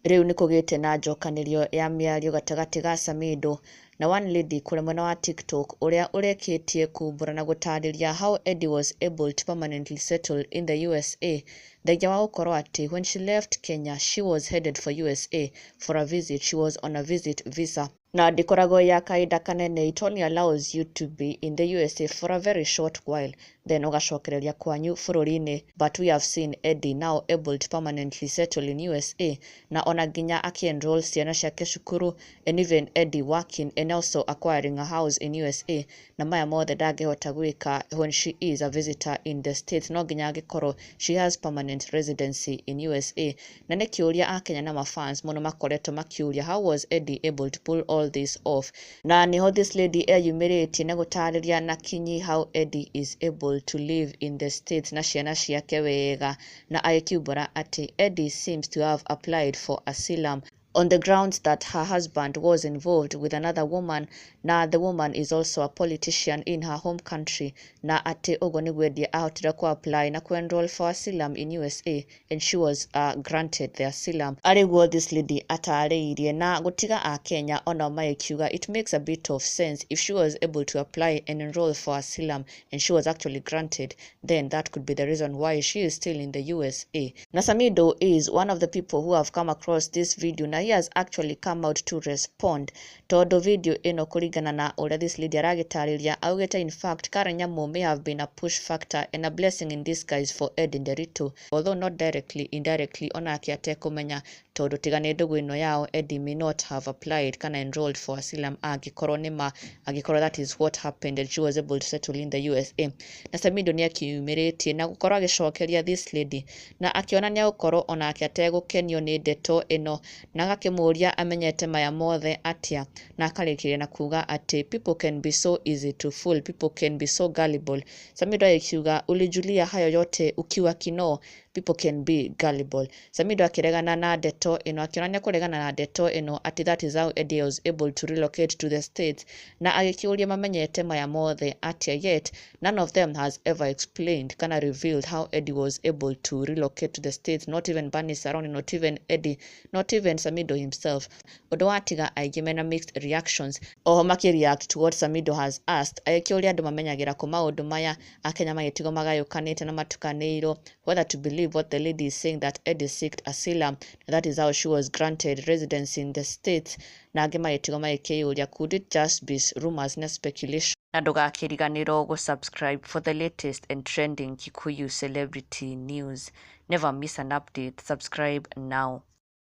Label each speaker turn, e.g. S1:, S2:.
S1: Rĩu nĩ kũgĩte na njokanĩrio ya mĩario gatagatĩ ga Samidoh na one lady kũrĩa mwena wa TikTok ũrĩa ũrekĩtie kumbũra na gũtarĩria how Eddie was able to permanently settle in the USA, thengia wa gũkorwo atĩ when she left Kenya, she was headed for USA for a visit. She was on a visit visa na ndĩkoragwo ya kahinda kanene. It only allows you to be in the USA for a very short while, then ũgacokereria kwanyu bũrũri-inĩ. But we have seen Eddie now able to permanently settle in USA, na ona nginya akĩ-enroll ciana ciake cukuru, and even Eddie working and also acquiring a house in USA. Na maya mothe ndangĩhota gwĩka when she is a visitor in the States, no nginya angĩkorwo she has permanent residency in USA. Na nĩ kĩũria akenya na mafans mũno makoretwo makĩũria, how was Eddie able to pull all this off? Na nĩho this lady eyumĩrĩtie na gũtarĩria na kinyi how Eddie is able to live in the States na ciana ciake wega, na agĩkiumbũra atĩ Eddie seems to have applied for asylum on the grounds that her husband was involved with another woman, na the woman is also a politician in her home country, na atĩ ũguo nĩguo Eddie ahotire ku apply na ku enroll for asylum in USA, and she was granted the asylum. Arĩguo this lady atarĩirie na gũtiga akenya onao magĩkiuga it makes a bit of sense. If she was able to apply and enroll for asylum and she was actually granted, then that could be the reason why she is still in the USA. Na Samidoh is one of the people who have come across this video, na he has actually come out to respond, tondũ video ĩno, kũringana na ũrĩa this lady aragĩtarĩria, augĩte in fact Karen Nyamu may have been a push factor and a blessing in disguise for Eddie Nderitu, although not directly, indirectly, onake atekũmenya, tondũ tiga nĩ ndũgũ ĩno yao, Eddie may not have applied kana enrolled for asylum, angĩkorwo nĩma, angĩkorwo that is what happened and she was able to settle in the USA. Na Samidoh nĩ akiumĩrĩtie na gũkorwo agĩcokeria this lady na akĩonania gũkorwo onake ategũkenio nĩ ndeto ĩno, na agakĩmũria amenyete maya mothe atĩa, na akarĩkĩrĩria na kuga atĩ people can be so easy to fool, people can be so gullible. Samidoh agĩkiuga, "Ulijulia hayo yote ukiwa Kinoo? People can be gullible." Samidoh akĩregana na ndeto ĩno, akĩonania kũregana na ndeto ĩno atĩ that is how Eddie was able to relocate to the States, na agĩkĩũria mamenyete maya mothe atĩa, yet none of them has ever explained kana revealed how Eddie was able to relocate to the States, not even Bernice Saroni, not even Eddie, not even Samidoh himself. Ũndũ watiga aingĩ mena mixed reactions, oho makĩreact to what Samidoh has asked, agĩkĩũria andũ mamenyagĩra kũ maũndũ maya. Akenya magĩtigwo magayũkanĩte na matukanĩirwo whether to believe what the lady is saying, that Eddie seeked asylum and that is how she was granted residency in the States, na angĩ magĩtigwo magĩkĩyũria, could it just be rumors na speculation? Na ndũgakĩriganĩrwo gũ-subscribe for the latest and trending Kikuyu celebrity news. Never miss an update. Subscribe now.